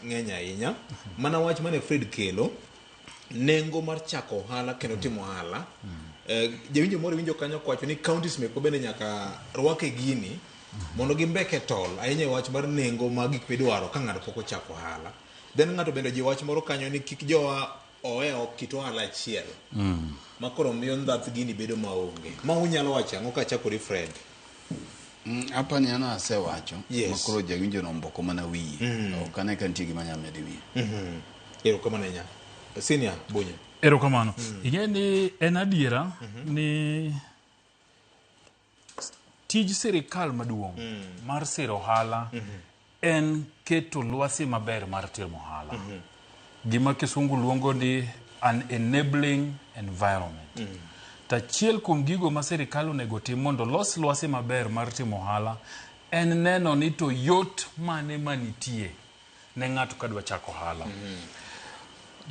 mang'eny ahinya. Mana wach mane Fred kelo, nengo mar chako ohala kendo timo ohala. Jawinjo moro winjo kanyo kowacho ni counties mekwa bende nyaka rwake gini mondo gimbeke tol ahinya e wach mar nengo mag gik midwaro ka ng'ato pok ochako ohala. Then ng'ato bende ojiwo wach moro kanyo ni kik jowa owe ok kit ohala achiel ma koro miyo ndhath gini bedo maonge. Ma unyalo wacho ang'o kachakori Fred? Apani an asewacho. Yes. Ma koro jawinjo no omboko mana wiye. Ok ane ka nitie gima anyalo medo e wiye. Erokamano ahinya. Senior Bonyo. Erokamano. Ing'e ni en adiera ni tij sirikal maduong' mar siro ohala en keto lwasi maber mar timo ohala. Gima kisungu luongo ni an enabling environment. To achiel kuom gigo ma sirikal onego tim mondo los lwasi maber mar timo ohala en neno ni to yot mane manitie ne ng'ato kadwa chako ohala.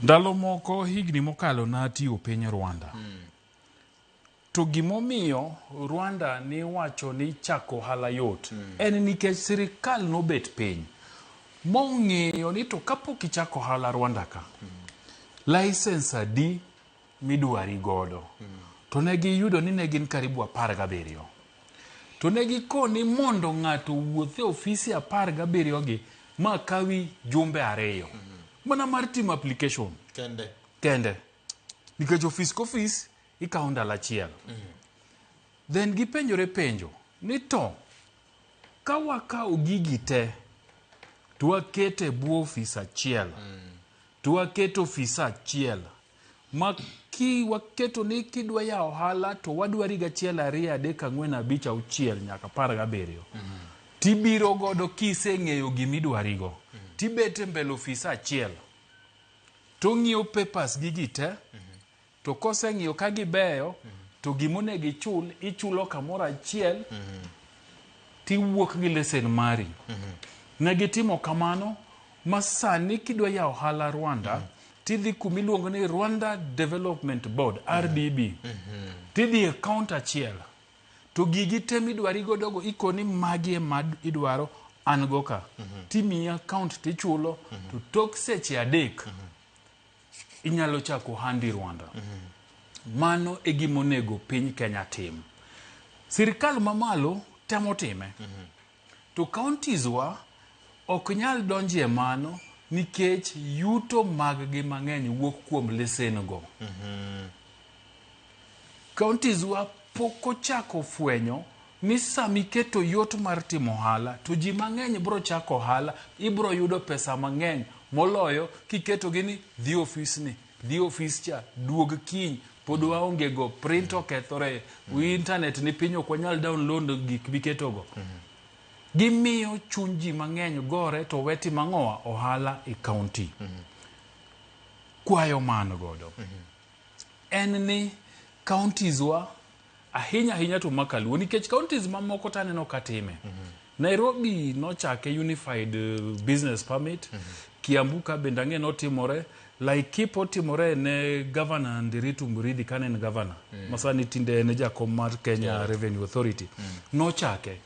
Ndalo moko higni mokalo natiyo piny Rwanda. To gimomiyo Rwanda niwacho ni chako ohala yot en nikech sirikal nobet piny mong'iyo ni to kapok ichako ohala Rwanda ka, license adi midwari godo. To ne giyudo ni ne gin karibu 17. To ne gikoni mondo ng'ato owuoth e ofisi 17 gi ma kawi jumbe 2. Mana mar timo application. Kende. Kende. Nikech ofis ka ofis ikawo ndalo achiel. Then gipenjore penjo ni to ka wakawo gigi te to waketo e bwo ofis achiel, to waketo ofis achiel ma ki waketo ni kidwa yawo ohala to wadwari gachiel 2 3 4 5 6 nyaka 17. Tibiro godo kiseng'eyo gimidwarigo. Tibet e mbele ofis achiel tong'iyo papers gigi te. To koseng'iyo ka gibeyo, to gimonego ichul, ichulo kamoro achiel, tiwuok gi lesen mari. Ne gitimo kamano, ma sani kidwa yawo ohala Rwanda, tidhi kuma iluongo ni Rwanda Development Board, RDB. Tidhi e counter achiel. To gigi te midwari godogo, ikoni magi ema idwaro, an go ka. Timiyi account tichulo, to tok seche 3, inyalo chako ohandi Rwanda. Mano e gima onego piny Kenya tim. Sirikal mamalo temo time. To counties wa ok nyal donjie mano nikech yuto mag gi mang'eny wuok kuom lesen go. Counties wa pok ochako fwenyo ni sama iketo yot mar timo ohala to ji mang'eny bro chako ohala, ibro yudo pesa mang'eny moloyo kiketo gi ni dhi ofis ni, dhi ofis cha, duog kiny, pod waonge go, print okethore, internet ni piny ok wanyal download gik miketo go. Gimiyo chuny ji mang'eny gore to we timo ang'owa ohala e county. Kwayo man godo en ni counties wa ahinya ahinya to makaluo nikech counties mamoko to aneno ka time. Nairobi nochake unified business permit. Kiambu ka bende ang'e notimore. Laikipia otimore ne Governor Ndiritu Muriithi kane en governor. Masani tinde en jakom mar Kenya Revenue Authority. Nochake.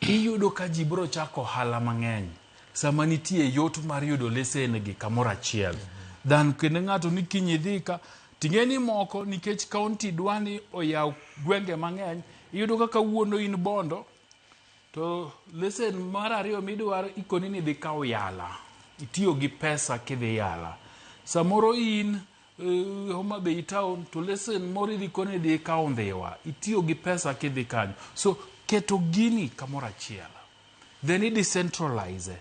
Iyudo ka ji biro chako ohala mang'eny sama nitie yot mar yudo lesen gi kamoro achiel. Than kendo ng'ato ni kiny idhi ka ting'e ni moko nikech county dwa ni oyaw gwenge mang'eny, iyudo ka kawuono in Bondo to lesen mar 2 midwaro ikoni ni idhi kawo Yala. Itiyo gi pesa kidhi Yala. Samoro in Homa Bay town to lesen moro idhi koni idhi kawo Ndhiwa. Itiyo gi pesa kidhi kanyo. So keto gini kamoro achiel. Then i decentralize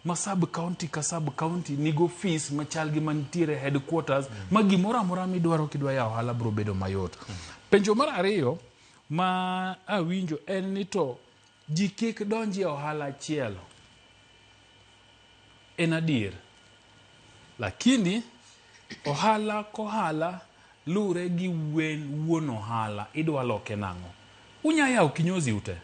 ma sub county ka sub county nigo ofis machal gi mantiere headquarters ma gimoro amora midwaro kidwa yawo ohala biro bedo mayot. Penjo mar 2 ma awinjo en ni to ji kik donji e ohala achiel. En adier. Lakini ohala kohala luwre gi wuon ohala idwa loke nang'o. Unya yawo kinyozi ute.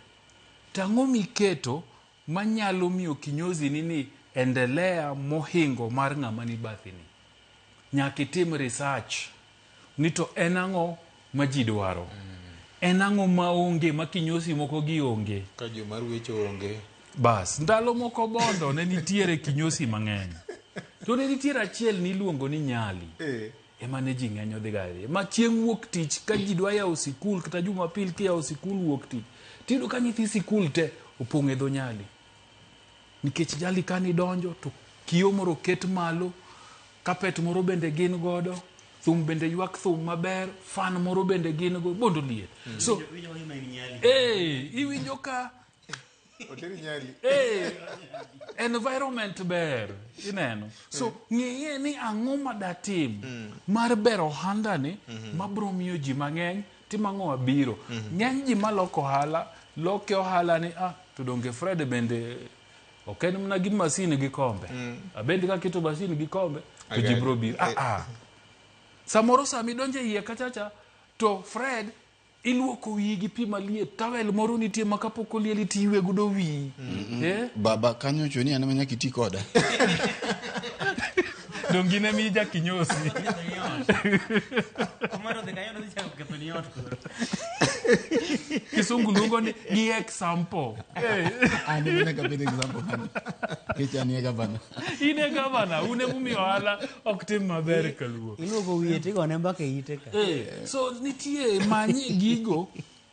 To ang'o miketo manyalo miyo kinyozi ni ni endelea mohingo mar ng'ama ni bathi ni? Nyaka itim research ni to en ang'o ma ji dwaro. En ang'o ma onge ma kinyozi moko gi onge. Ka joma rwecho onge. Bas, ndalo moko Bondo ne nitiere kinyosi mang'eny. To ne nitiere achiel niluongo ni Nyali. Ema ne ji ng'eny odhi ga idhi. Ma chieng' wuok tich ka ji dwa yawo sikul kata Jumapil kiyawo sikul wuok tich. Tiyudo ka nyithi sikul te opong' e dho Nyali. Nikech Nyali kanidonjo to kiyo moro oket malo, kapet moro bende gin godo, thum bende ywak thum maber, fan moro bende gin go, Bondo liet. So, iwinjo ka Oteri Nyali. Environment ber, ineno. So, ng'iye ni ang'o ma datim mar bero ohanda ni mabro miyo ji mang'eny timo ang'o abiro. Ng'eny ji maloko ohala, loke ohala ni to donge Fred bende ok en mana gi masin gi kombe. Abende kaketo masin gi kombe to ji bro biro. Samoro sama idonjo e iye kachacha to Fred iluoko wiyi gi pi maliet, tawel moro nitie ma kapok olieli tiywe godo wiyi. Baba kanyo choni an ema nyaka iti koda. Donge in ema ija kinyosi. Kisungu luongo ni gi example. An ema nyaka abed example kanyo. Nikech an e gavana. In e gavana, un ema umiyo ohala ok tim maber kaluo. Iluoko wiye tigone mbaka e ite ka. So nitie manye gigo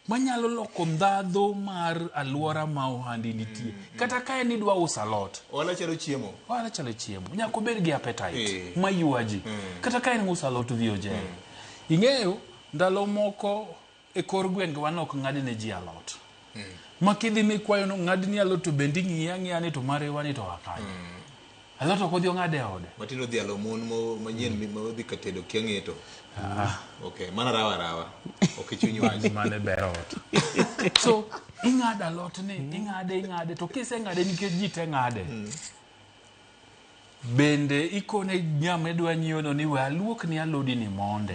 manyalo loko ndhadhu mar alwora ma ohandi nitie. Kata ka en idwa uso alot. Ohala chalo chiemo. Ohala chalo chiemo. Nyaka obed gi appetite maywa ji. Kata ka en uso alot VOJ. Ing'eyo ndalo moko e kor gwenge wan ok ng'ad ne ji alot. Ma kidhi mikwayo no ng'ad ni alot to bende ing'iye ang'iya ni to mariwa ni to akanye. Alot ok odhi ong'ad e ode. Matindo dhi alo mon manyien ma odhi ka tedo kia ng'eto. Okay, mana rawa rawa. Ok ichuny wach. Mane ber ot. So, ing'ado alot ni, ing'ade, ing'ade, to kiseng'ade nikech ji te ng'ade. Bende ikone ng'ama idwa nyiewo no ni we aluokni alodi ni monde.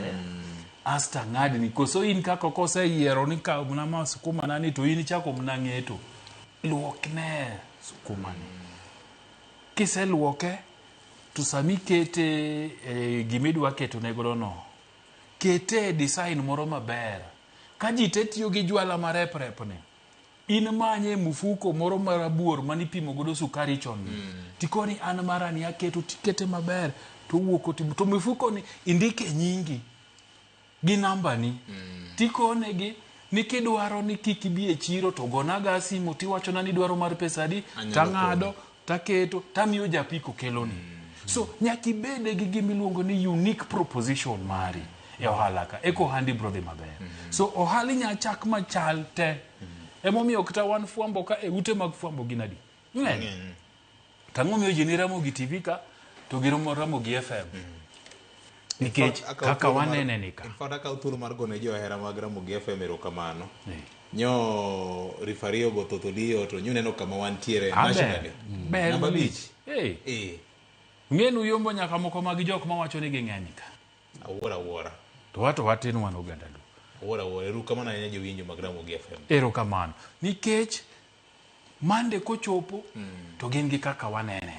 Asta ng'adni, koso in kaka koseyiero ni kaw mana ma sukuma na ni to in ichako mana ng'eto. Luokne sukuma ni. Kiseluoke, to sami ikete gimidwa ketone godo no, kete e design moro maber. Ka ji te tiyo gi jwala marep rep ni, in manye mfuko moro marabuor manipimo godo sukari chon ni. Tikoni an mara ni aketo tikete maber to owuok otimo. To mfuko ni indike nyingi gi namba ni. Tikonegi ni kidwaro ni kik ibi e chiro to gonaga simu tiwachona ni idwaro mar pesa adi, tang'ado, taketo, tamiyo japiko keloni. So nyaka ibede gi gima iluongo ni unique proposition mari e ohala ka, eka ohandi biro dhi maber. So ohala inya chak machal te. Emomiyo kata wan fwambo ka e ute mag fwambo gin adi? Ng'eny. Tang'o miyo ji ni Ramogi TV ka to giromo Ramogi FM. Nikech kaka wanene ni ka. In fact, akawo thuolo mar gone johera mag Ramogi FM erokamano. Nyo rifario go thotholiyo to nyuneno kama wantiere nationally. Ber Namba 5. Ng'enu yombo nyaka moko mag jok mawacho ni ging'eny ka. Awuora awuora. To wato watin wan oganda Luo. Awuora awuora. Erokamano ahinya jowinjo mag Ramogi FM. Erokamano. Nikech Mande kochopo to gin gi kaka wanene.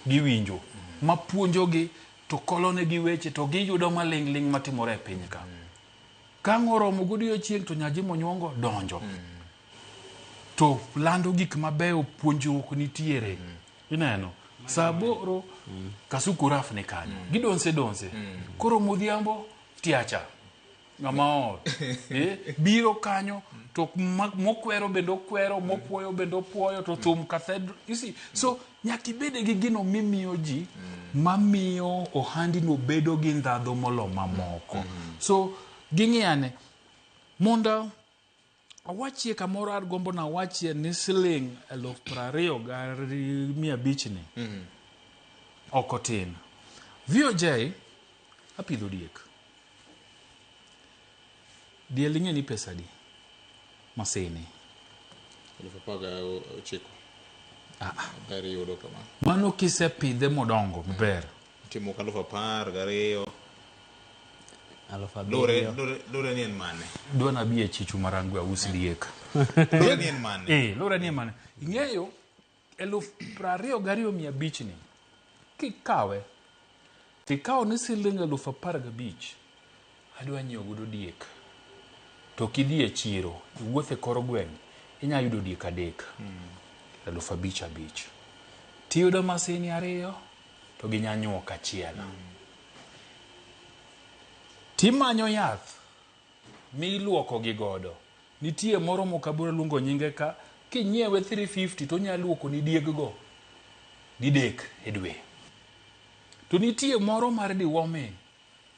Giwinjo. Mapuonjogi to kolonegi weche to giyudo maling'ling' matimore e piny ka. Ka ang' oromo godiochieng' to Nyaji Monyuongo donjo. To lando gik mabeyo, puonjruok nitiere. Ineno? Saa 8 Kasuku Raf ni kanyo. Gidonse donse. Koro modhiambo tiacha. Ng'ama ool. Biro kanyo to mokwero bende okwero, mopuoyo bende opuoyo, to thum cathedral. You see? So nyaka ibede gi gino mimiyo ji, mamiyo ohandino bedo gi ndhadhu molo mamoko. So ging'iyane mondo awachie kamoro agombo na awachie ni siling 22,500 ni ok otin. VOJ apidho diek. Diel ing'e ni pesa adi? Masini. 19,000. Ber yudo kama. Mano kisepidhe modongo maber. Timo 12,000. 7,000. Lure ni en mane? Dwa na bi e chichu marangwe aus diek. Lure ni en mane? Lure ni en mane? Ing'eyo 22,500 ni kikawe tikawo ni siling 15,000 adwa nyiewo godo diek. To kidhi e chiro, iwuotho e kor gweng', inya yudo diek 3. 5,000 5,000. Tiyudo masini 2 to gi nyanyuok achiel. Timanyo yath miluoko gi godo. Nitie moro mokabiro luongo nyinge ka, kinyiewe 350 to onyalo luoko ni dieg go didek e dwe. To nitie moro mar deworming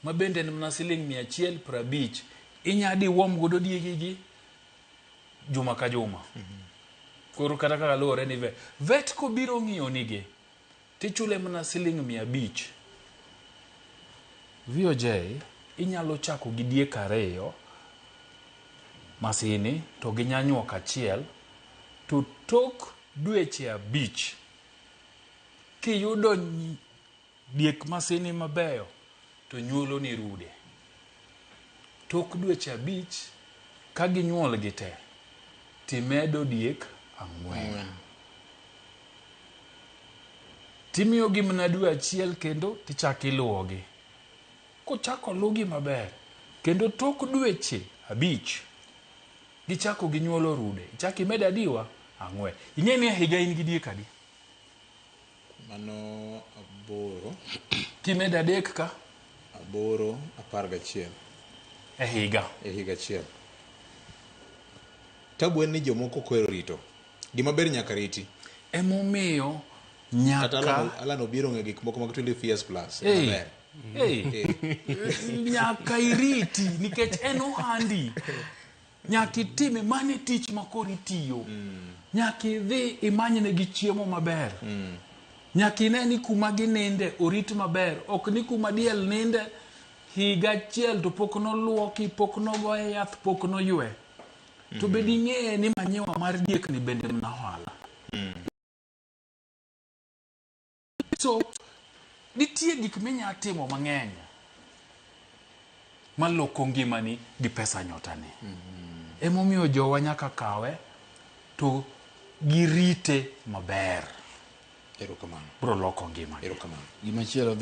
ma bende en mana siling 150. Inya deworm godo diegigi juma ka juma. Koro kata kaka luwore ni vet. Vet kobiro ng'iyo nigi, tichule mana siling 500. VOJ inyalo chako gi diek 2 masini to gi nyanyuok achiel, to tok dweche 5 kiyudo diek masini mabeyo to nyuolo ni rude. Tok dweche 5 ka ginyuol gi te, timedo diek 4. Timiyogi mana dwe achiel kendo tichako iluwogi. Kochako lugi maber, kendo tok dweche 5 gichako ginyuolo rude. Ichako imedo adiwa 4. Ing'e ni e higa in gi diek adi? Mano 8. Kimedo 3 ka? 8, 11. E higa. E higa achiel. Tabu en ni jomoko ok ohero rito. Gima ber nyaka riti. Emomiyo nyaka Kata Alan obiro ng'e gik moko mag 25 years plus. Hey. Hey. Nyaka iriti nikech en ohandi. Nyaka itime, mane tich ma koro itiyo. Nyaka idhi imanyne gi chiemo maber. Nyaka ine ni kuma gininde orit maber. Ok ni kuma diel ninde higa achiel to pok noluoki, pok nogoye yath, pok noywe. To bende ing'eye ni manyiwa mar diek ni bende mana ohala. So, nitie gik minya timo mang'eny maloko ngimani gi pesa nyotani. Emomiyo jowa nyaka kawe to girite maber. Erokamano. Bro loko ngimagi. Erokamano. Gimachielo